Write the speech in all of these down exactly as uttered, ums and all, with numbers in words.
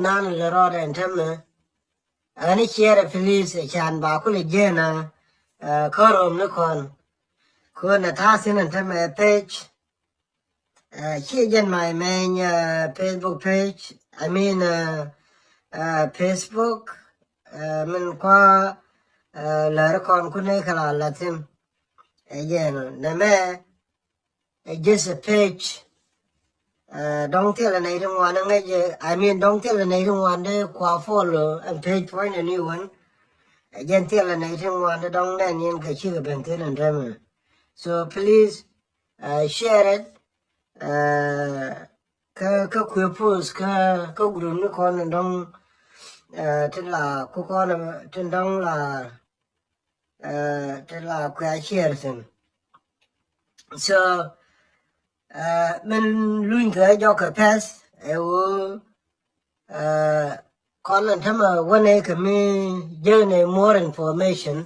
Nan lɛ rɔɔdɛ ɛn tämɛ. Ɛn i̱ ciɛɛrɛ please, ɛ can ba kulɛ jiɛn a kä room ni kɔn. Kun ɛ ta̱a̱ thi̱n ɛn tämɛ page. Ciɛ jɛn my main Facebook page, I mean Facebook. Min kua lär kɔn kun ni kɛ la la thi̱n. Ɛ jɛn nɛ mɛ ɛ just a page. Dɔŋ thilɛ nɛy ti ŋuan ŋäc, I mean dɔŋ thilɛ nɛy ti ŋuan ti kua follow ɛn page puɔ̱nydɛ ni wän. Ɛ jɛn thilɛ nɛy ti ŋuan ti dɔŋ nɛn yɛn kɛ cikɛ ben thi̱n ɛn tämɛ. So please share it. Kä kä kuëë post kä kä group ni kɔn in dɔŋ tin la ku kɔn tin dɔŋ la tin la kuëë a share thin. So min luny kɛ jɔk kɛ pɛth ɛ ɣöö kɔn in tämɛ wänɛ kɛ mi jek ni more information.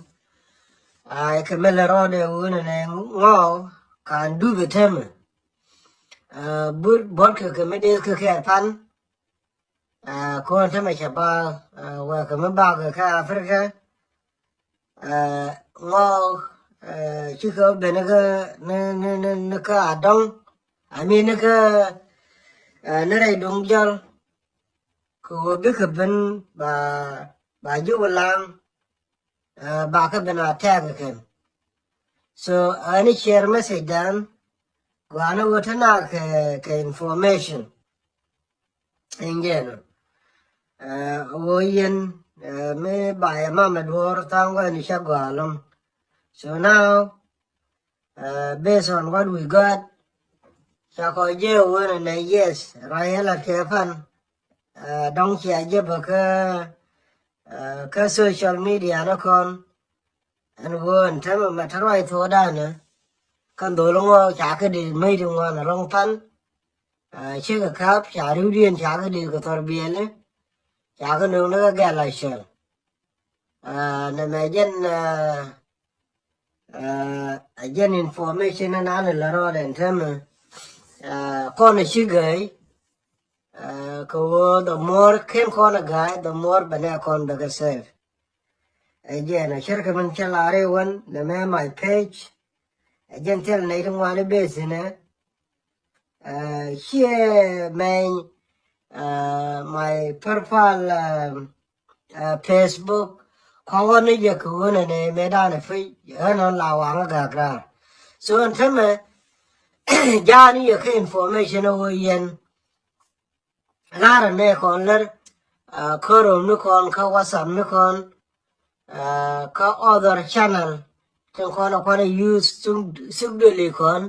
Ay kɛ mi lɛ rɔɔdɛ wunɛ nɛ ŋɔɔ kan dup ɛ tämɛ. But bɔt kɛ kɛ mi dee kɛ kɛ pan. Kɔn tämɛ cɛ ba wɛ kɛ mi bak kɛ Africa. Ŋɔɔ cikɛ ben ni kä ni ni ni kä adɔŋ. I mean ni kä ni rɛy duŋ jɔl. Kɛ ɣöö bikɛ ben ba ba ji̱ wä laŋ. Ba kä ben a tɛk kɛn. So ɛn i̱ share message dan gua̱a̱n i̱ wä te na kɛ kɛ information. Ɛn jɛn ɣöö yɛn mi ba yɛ mam ɛ duɔ̱ɔ̱r tha̱a̱ŋ gua̱a̱n i̱ ca gua̱a̱ lɔ̱ŋ. So now based on what we got, ca kɔ jɛ wen nɛ yes, rayɛ la kɛ pan. Dɔŋ cia jɛ bä kä kä social media ni kɔn. Ɛn wen tämɛ mɛ te ruac thuɔɔdanɛ. Kä dhol ŋɔ ca kä di mec di ŋuan rɔŋ pan. Cikɛ kap ca riwdiɛn ca kä di kɛ thɔr biɛli. Ca kä nöŋ ni kä gɛl a cɛl. Nɛ mɛ jɛn a jɛn information in an ilɛ rɔɔdɛ in tämɛ. Kɔn a ci gäi kɛ ɣöö the more ken kɔn a gäi the more bɛ nɛ kɔn bɛ kɛ save. Ɛ jɛn a cärkɛ min cä lar i̱ wän nɛ mɛ my page. Ɛ jɛn thil nɛy ti ŋuan i̱ beth inɛ. Ciɛ mɛny my profile Facebook. Kɔn ni jɛ kɛ ɣöö nɛ nɛ mɛ danɛ pec ɣän ɣän la waŋä gak raar. So ɛn tämɛ ja̱a̱n i̱ yɛ kä information ɣöö yɛn. Lar nɛ kɔn lär kä room ni kɔn kä WhatsApp ni kɔn kä other channel. Tin kɔn a kuan a use thuk deli kɔn.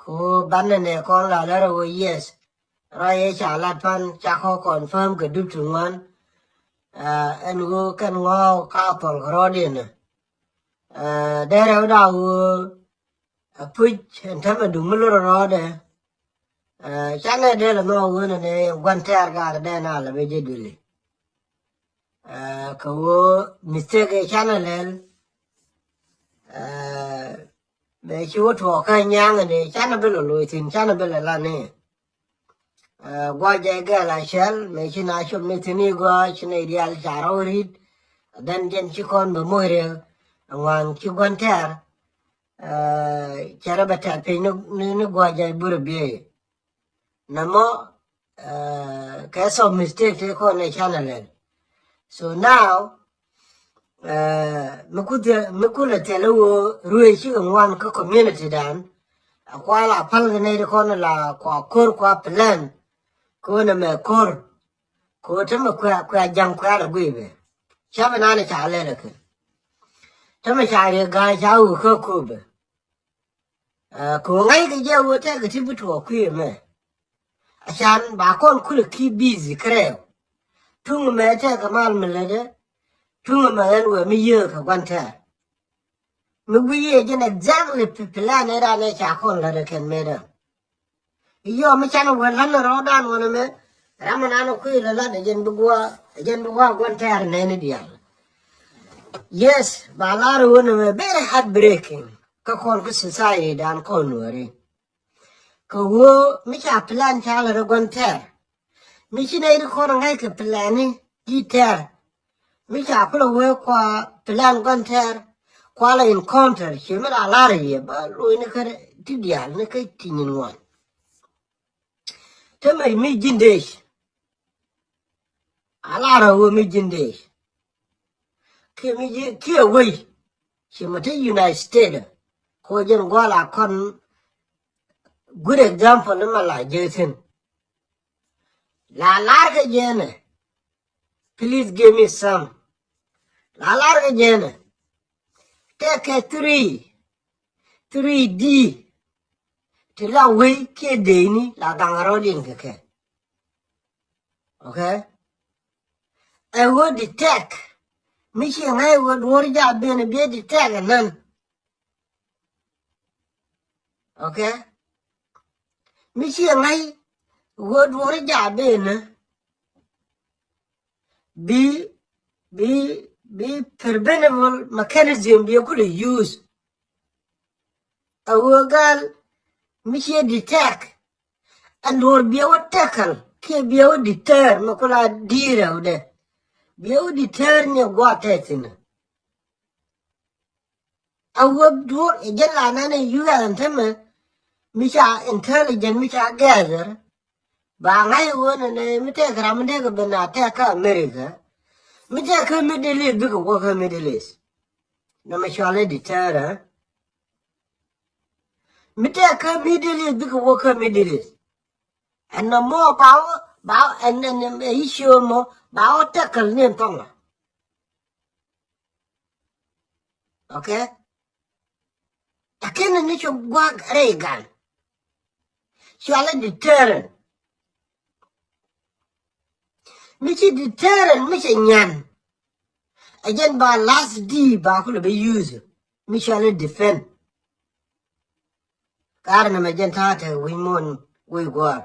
Ku banɛ nɛ kɔn la lär a ɣöö yes. Ruac yɛ ca lat pan ca kɔ confirm kɛ dup ti ŋuan. Ɛn ɣöö kɛn ŋɔɔk ka thɔl kɛ rɔɔdiɛn. Dee rɛw da ɣöö a puc ɛn tämɛ dum mi lor rɔɔdɛ. Canɛ dee lɛ nhɔk wen ni gua̱n tɛɛr gaat dee na lɛ bɛ jɛ duli. Kɛ ɣöö mistake ɛ canɛ lɛl. Bɛ ci wä tuɔɔk kä nyaŋ ni canɛ bi lɛ loc thi̱n canɛ bi lɛ lan ni. Gua̱c jɛ gɛl a cɛl mɛ ci na cop ni thi̱n i̱ gua̱c ci nɛy diaal ca rɔw ri̱t. Dhän jɛn ci kɔn bɛ moc riek ŋuan ci gua̱n tɛɛr. Cɛ rɔ bɛ tɛt piny ni gua̱c jɛ burɛ biey. Namɔ kɛ thɔp mistake te kɔn ɛ canɛ lɛl. So now mi kulɛ thil i̱ ɣöö ruëë cikɛ ŋuan kä community dan. A kual a päl kɛ nɛy ti kɔn la kua ko̱r kua plan. Kɛ ɣöö nɛ mɛ ko̱r kɛ ɣöö tämɛ kuɛ kuɛ ja̱ŋ kuɛ alɛ guiy bɛ. Ca bi nanɛ ca lɛl ɛ kɛ tämɛ ca riɛ ga̱a̱c ca wä kä ko̱r bɛ. Kɛ ɣöö ŋa̱ckɛ jɛ ɣöö tɛkɛ ti bi tuɔɔk kui̱ ɛmɛ. A can ba kɔn kulɛ ki busy kärɛw. Tuŋ ɛmɛ tɛkɛ mal mi lätdɛ. Tuŋ ɛmɛ ɛn wee mi yieekä gua̱n tɛɛr. Mi wi̱i̱ yɛ jɛn exactly plan ɛ ran ɛ ca kɔn lätdɛ kɛn mëëdä. Iyɔ mi can wee län rɔɔdan wän ɛmɛ. Ram ɛnan ɛ kui̱ lɛ lät ɛ jɛn bi gua̱a̱ ɛ jɛn bi gua̱a̱ gua̱n tɛɛr nɛni diaal. Yes ba lar wän ɛmɛ very heartbreaking. Kä kɔn kä society dan kɔn nuɔri. Kɛ ɣöö mi ca plan ca lät ɛ gua̱n tɛɛr. Mi ci nɛy ti kɔn ŋa̱c kɛ plan ni ji̱ tɛr. Mi ca kulɛ wee kua plan gua̱n tɛr. Kua la encounter ci mi la lar yɛ ba lo̱c ni kä ti diaal ni kä ti nyin ŋuan. Te mɛ mi ji̱n dec. A lar a wee mi ji̱n dec. Kiɛ mi ji̱ kiɛ wei. Ci mɛ te United States. Ko jɛn gua̱l a kɔn good example ni ma la jɛ thin. La lar kɛ jɛnɛ. Please give me some. La lar kɛ jɛnɛ. Tɛkɛ three. Three D. Ti la wei kiɛ dec ni la gaŋ rɔ liŋ kɛ kɛ. Okay? Ɛ ɣöö detect. Mi ci ŋa̱c ɣöö duɔ̱ɔ̱r ja̱ ben biɛ detect ɛnɛn. Okay? Mi ci ŋa̱c ɣöö duɔ̱ɔ̱r ja̱ ben. Bi, bi, bi preventable mechanism biɛ kulɛ use. A ɣöö gal mi ciɛ detect. Ɛn duɔ̱ɔ̱r biɛ wä tackle kiɛ biɛ wä deter mɛ kula di̱i̱r ɛwdɛ. Biɛ wä deter ni gua̱a̱th tɛthin. A wä duɔ̱ɔ̱r ɛ jɛn la nɛn ɛ yuɛl ɛn tämɛ mi ca intelligent mi ca gather. Ba ŋa̱c ɣöö nɛ nɛ mi tɛk ram mi dee kɛ ben a tɛk kä America. Mi tɛk kä Middle East bikɛ wä kä Middle East. Nɛ mɛ cual i̱ deter ɛ. Mi tɛk kä Middle East bikɛ wä kä Middle East. Ɛn nɛ mɔ ba wä ba wä ɛn ɛn ɛn issue mɔ ba wä tackle ni ɛn thɔŋ ɛ. Okay? Lakini ni cu guak rɛy gan. Cualɛ deterrent. Mi ci deterrent mi cɛ nyan. Ɛ jɛn ba last D ba kulɛ bi use. Mi cualɛ defend. Kar ni mɛ jɛn ta̱a̱ te wi̱i̱ muɔ̱ɔ̱n wi̱i̱ gua̱a̱r.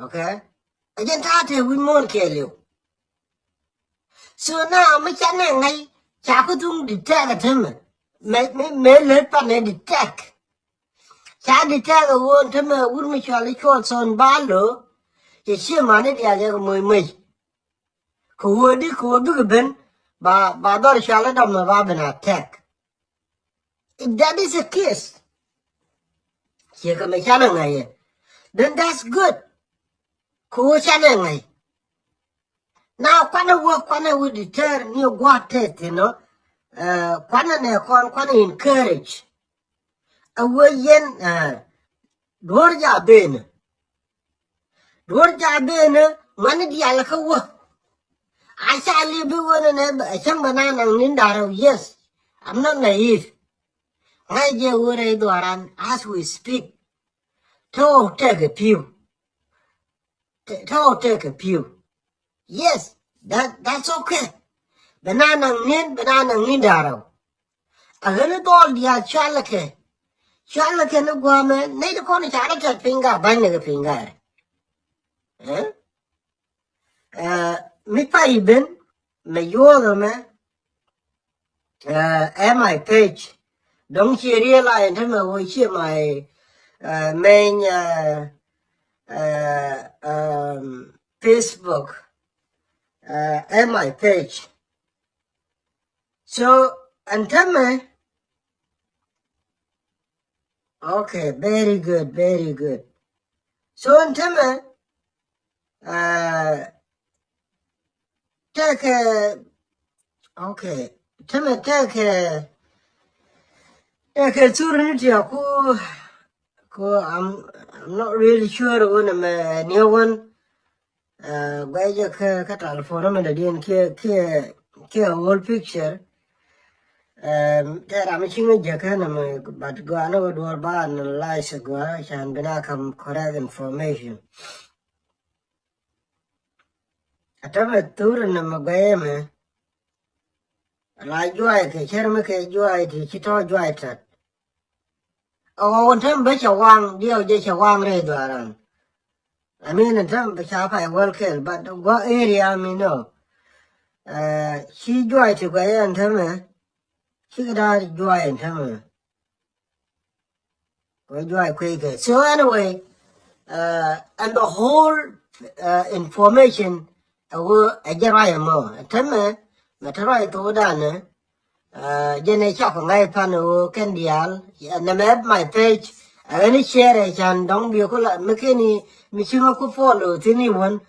Okay? Ɛ jɛn ta̱a̱ te wi̱i̱ muɔ̱ɔ̱n kɛɛliw. So now mi ca nɛ ŋa̱c ca kä thuŋ detect ɛ tämɛ. Mɛ mɛ mɛ lät panɛ detect. Ca detect ɛ ɣöö tämɛ wut mi cual i̱ cuɔl thɔn ba lo̱. Cɛ ciɛ mani diaal jɛ kɛ moc mec. Kɛ ɣöö di kɛ ɣöö bikɛ ben ba ba dhɔr cual i̱ dɔmɛ ba ben attack. If that is the case, ciɛ kɛ mɛ canɛ ŋa̱c yɛ, then that's good. Kɛ ɣöö canɛ ŋa̱c. Na kuanɛ wä kuanɛ wä deter ni gua̱a̱th tɛth inɔ. Kuanɛ nɛ kɔn kuanɛ encourage. A wä yɛn duɔ̱ɔ̱r ja̱ benɛ. Duɔ̱ɔ̱r ja̱ benɛ ŋuani diaal kä wä. A ca li̱p bi wä nɛ nɛ cäŋ bɛ na naŋ ni̱n da̱rä, yes. I'm not naive. Ŋa̱c jɛ wä rɛy dhuaran as we speak. Tɔ̱ tɛkɛ pi̱w. Tɔ̱ tɛkɛ pi̱w. Yes, that that's okay. Bɛ na naŋ ni̱n bɛ na naŋ ni̱n da̱rä. A ɣän i̱ dhɔl diaal cualɛ kɛ. Cualɛ kɛ ni gua̱a̱mɛ nɛy ti kɔn i̱ ca rɔ tɛt piny ka ba̱ny ni kɛ piny ka rɛ. Ɛ mi pay i̱ ben mɛ yuɔth ɛmɛ. Ɛ my page. Dɔ̱ŋ ciɛ realize ɛn tämɛ wä ciɛ my main Facebook. Ɛ my page. So ɛn tämɛ. Okay, very good, very good. So ɛn tämɛ tɛkɛ, okay, tämɛ tɛkɛ tɛkɛ thur ni tiɛ ku ku I'm I'm not really sure wun ɛmɛ ni wun. Guɛcä kä kä telephone mi dɔ̱diɛn kiɛ kiɛ kiɛ whole picture. Tɛ ram mi ci ŋäc jäkä nɛ mi but gɔaa ni wä duɔ̱ɔ̱r ba analyze gɔaa can bi na kam correct information. Ɛ tämɛ thur nɛ mi guɛcä mɛ. La juay kɛ cär mi kɛ juay ti ci tɔ̱ juay tät. Ɣɔw ɛn täämɛ bä cɛ waŋ diɛw jɛ cɛ waŋ rɛy dhuaaran. I mean ɛn täämɛ bä ca pay wäl kɛl but gua̱ area mi nɔ. Ci juay ti guay ɛn täämɛ. Cikɛ da̱a̱r juay ɛn täämɛ. Guay juay kueckɛ so anyway. Uh, and the whole uh, information ɛ wä ɛ jɛ ruac ɛmɔ. Ɛn tämɛ mɛ te ruac thok danɛ. Uh, jɛn ɛ cak kɛ ŋa̱c pan ɛ wä kɛn diaal. Nɛ mɛ my page. Ɛ ɣän i̱ share ɛ can dɔ̱ŋ biɛ ku la mi keni mi ci ŋä ku follow thin i̱ wän.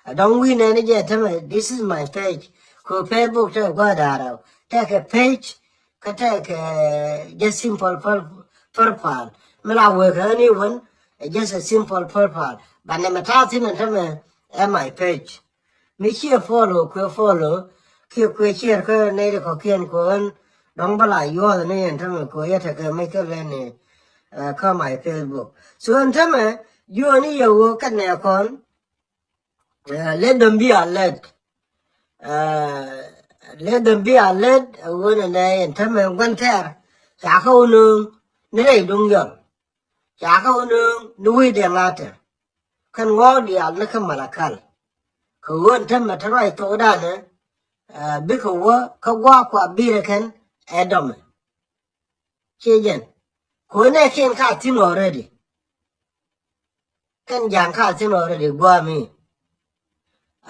Ɛ dɔ̱ŋ wi̱i̱ nɛn i̱ jɛ tämɛ, this is my page. Kɛ Facebook tɛ gua̱a̱r da̱a̱r ɛ wä tɛ kɛ page. Kä tɛkɛ just simple profile. Mi la wek ɣän i̱ wän, just a simple profile. But nɛmɛ ta̱a̱ thi̱n ɛn tämɛ ɛ my page. Mi ciɛ follow kuɛ follow kiɛ kuɛ share kä nɛy ti kɔ̱kiɛn kuɛ ɣän dɔ̱ŋ bä la yuɔth ni ɛn tämɛ kuɛ yɛ tekɛ mec kä lɛn ni kä my Facebook. So ɛn tämɛ jiɔni yɛ wä kä nɛ kɔn. Uh, let them be alert. Uh, let them be alert. Ɣöö nɛ nɛ ɛn tämɛ gua̱n tɛɛr ca kä wä nööŋ ni rɛy duŋ yɔl. Ca kä wä nööŋ ni wec dee ŋa̱tɛ. Kɛn ŋɔɔk diaal ni kä Malakal. Kɛ ɣöö ɛn tämɛ te ruac thok danɛ. Uh, bikɛ wä kä gua̱a̱k kua birɛ kɛn ɛ dɔmɛ. Ciɛ jɛn. Kɛ ɣöö nɛ kiɛn ka thi̱n already. Kɛn ja̱a̱ŋ ka thi̱n already gua̱a̱ mi.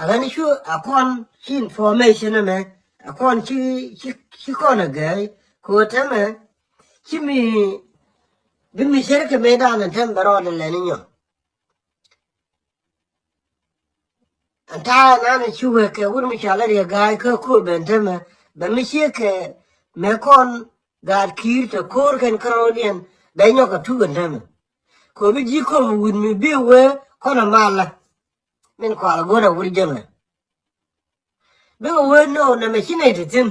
A ɣän cu a kɔn ci information ɛmɛ a kɔn ci ci ci kɔn a gɛɛy. Kɛ ɣöö tämɛ ci mi bi mi cär kɛ mëë danɛ tämɛ bɛ rɔɔdɛ lɛn inyɔ. Ɛn ta̱a̱ ɛn an ci wek kɛ wut mi cɔal a Riek Ga̱a̱c kä ko̱r ben tämɛ bɛ mi ciek kɛ mɛ kɔn gaat ki̱i̱r te ko̱r kɛn kärɔɔdiɛn bɛ nyɔk kɛ tuk ɛn tämɛ. Kɛ bi ji̱ ko̱r mi wut mi bi wee kɔn a malä min kɔal a go̱n a wut jäŋɛ. Bikɛ wee no̱o̱ŋ nɛmɛ ci nɛy te thi̱n.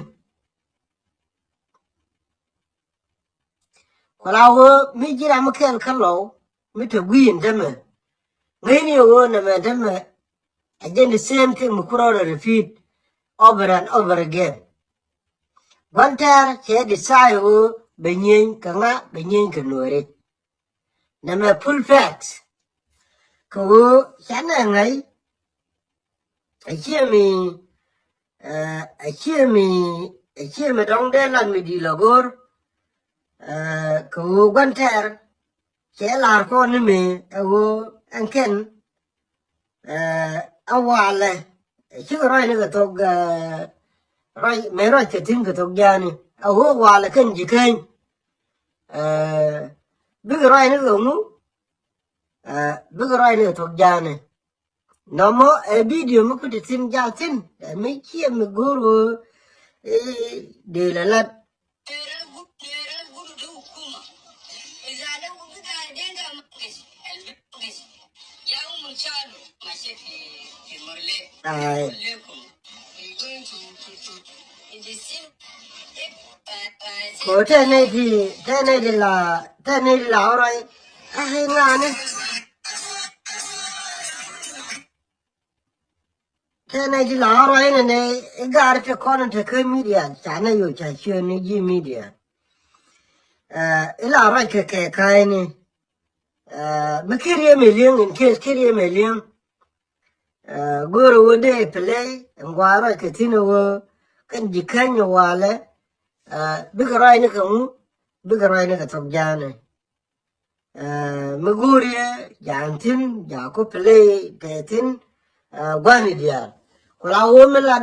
Ku la ɣöö mi ji̱ ram mi kɛl kä lɔw mi te gui̱i̱n tämɛ. Ŋäcni ɣöö nɛmɛ tämɛ a jɛn the same thing mi ku rɔɔdɛ repeat over and over again. Gua̱n tɛɛr cɛ decide ɣöö bɛ nyieny kɛ ŋa, bɛ nyieny kɛ Nuääri. Nɛmɛ full facts. Kɛ ɣöö canɛ ŋäc a ciɛ mi a ciɛ mi a ciɛ mi dɔ̱ŋ dee lat mi di̱i̱t lɔ go̱o̱r. Kɛ ɣöö gua̱n tɛɛr cɛ la̱r kɔn ni mëë ɛ ɣöö ɛn kɛn a walɛ. Cikɛ ruac ni kɛ thok ruac mëë ruac kɛ thi̱n kɛ thok ja̱a̱ni a ɣöö walɛ kɛn ji̱ käny. Bikɛ ruac ni kɛ ŋu? Bikɛ ruac ni kɛ thok ja̱a̱ni. Nɔmɔ ɛ video mi kuti thi̱n jal thi̱n ɛ mi ciɛ mi go̱o̱r ɣöö dee la lat. Ai. Ko tɛ nɛy ti tɛ nɛy ti la tɛ nɛy ti la ɣɔrɔy. Ai ŋa̱a̱ni. Tɛnɛ ji̱ la ɣɔrɔy nɛnɛ i̱ gaari ti kɔn in te kä media ca nɛ yo̱o̱ ca ciöön ni ji̱ media. I̱ la ruac kɛ kɛ ka̱a̱cni. Mi ki̱r yɛ mi li̱eŋ in case ki̱r yɛ mi li̱eŋ. Go̱o̱rɛ wä dee play in gɔaa ruac kɛ thi̱n wä kɛn ji̱ käny walɛ. Bikɛ ruac ni kɛ ŋu bikɛ ruac ni kɛ thok ja̱a̱ni. Mi go̱o̱r yɛ ja̱a̱n thi̱n ja̱a̱ ku play kɛ thi̱n. Gua̱ni diaal ku la wä mi la